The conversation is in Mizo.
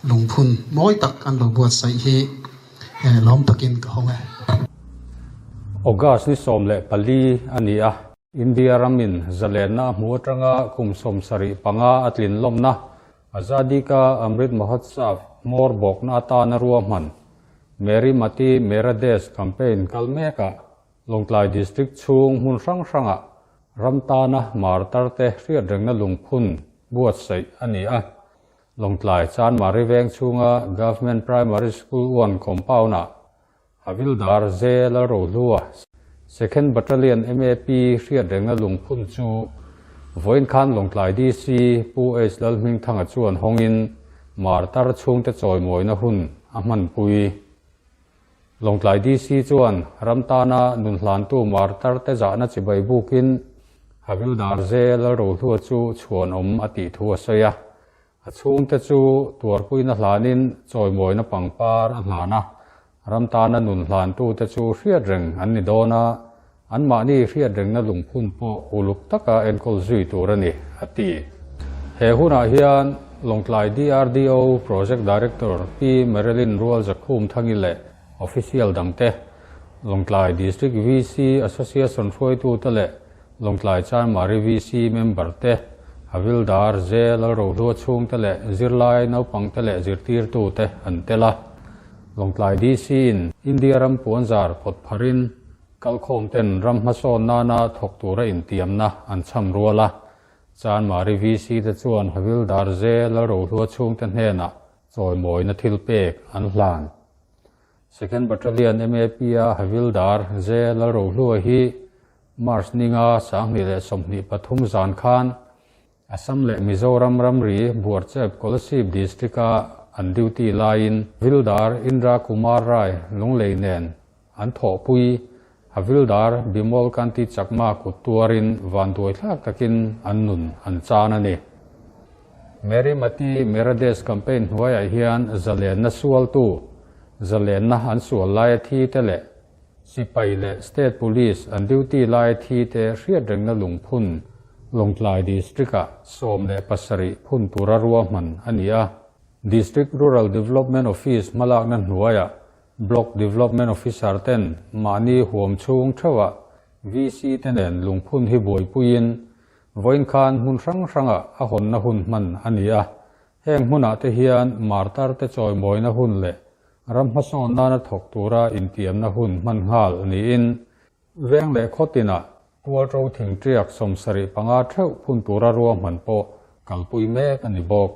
lungphun mawi tak an lo buatsaih hi lawm takin ka hawng e. August ni 14 a ni a, India ramin zalenna a hmu atanga kum 75 a tlin lawmna Azadi Ka Amrit Mahotsav hmawr bawkna atana ruahman Meri Mati Mera Desh campaign kal mekah Lawngtlai District chhung hmun hrang hrangah ram tana martar te hriatrengna lungphun buatsaih a ni a. Lawngtlai Chanmari veng chhunga Government Primary School 1 compound-ah Havildar J Lalrohlua Second Battalion MAP hriatrengna lungphun chu vawiin khan Lawngtlai DC Pu H Lalhmingthanga chuan hawngin martar chhungte chawimawina hun a hmanpui. Lawngtlai DC chuan ram tana nun hlantu martar te zahna chibai bukin Havildar J Lalrohlua chu chhuanawm a tih thu a sawi a. A chhungte chu tuarpuina hlanin chawimawina pangpar a hlan a, ram tana nun hlantute chu hriatreng an ni dawn a, anmahni hriatrengna lungphun pawh uluk taka enkawl zui tur a ni, a ti. He hunah hian Lawngtlai DRDO Project Director Pi Marilyn Rualzakhum Thangi leh Official dangte, Lawngtlai District VC Association hruaitute leh Lawngtlai Chanmari VC member te, Havildar J Lalrohlua chhungte leh zirlai naupangte leh zirtirtute an tel a. Lawngtlai DC in India ram puanzar phawt pharin kalkhawm ten ram hmasawn nana thawk tura intiamna an chham rual a. Chanmari VC te chuan Havildar J Lalrohlua chhungte hnenah chawimawina thil pek an hlan. Second Battalion MAP a Havildar J Lalrohlua hi March ninga 2023 zan khan Assam leh Mizoram ramri Buarchep Kolasib District-a an duty laiin Havildar Indra Kumar Rai Lunglei nen an thawhpui Havildar Bimol Kanti Chakma kut tuarin vanduai thlak takin an nun an chan a ni. Meri Mati Mera Desh campaign hnuaiah hian zalenna sualtu, zalenna an sual laia thi te leh sipai leh state police an duty laia thi te hriatrengna lungphun Lawngtlai District-ah 17 phun tura ruahman a ni a. District Rural Development Office hmalakna hnuaiah Block Development Officer ten mahni huam chhung theuhah VC te nen lungphun hi buaipuiin vawiin khan hmun hrang hrangah a hawnna hun hman a ni a. Heng hmunah te hian martar te chawimawina hun leh ram hmasawn nana thawk tura intiamna hun hman nghal niin veng leh khaw tinah tualto thing tiak 75 theuh phun tura ruahman pawh kalpui mek a ni bawk.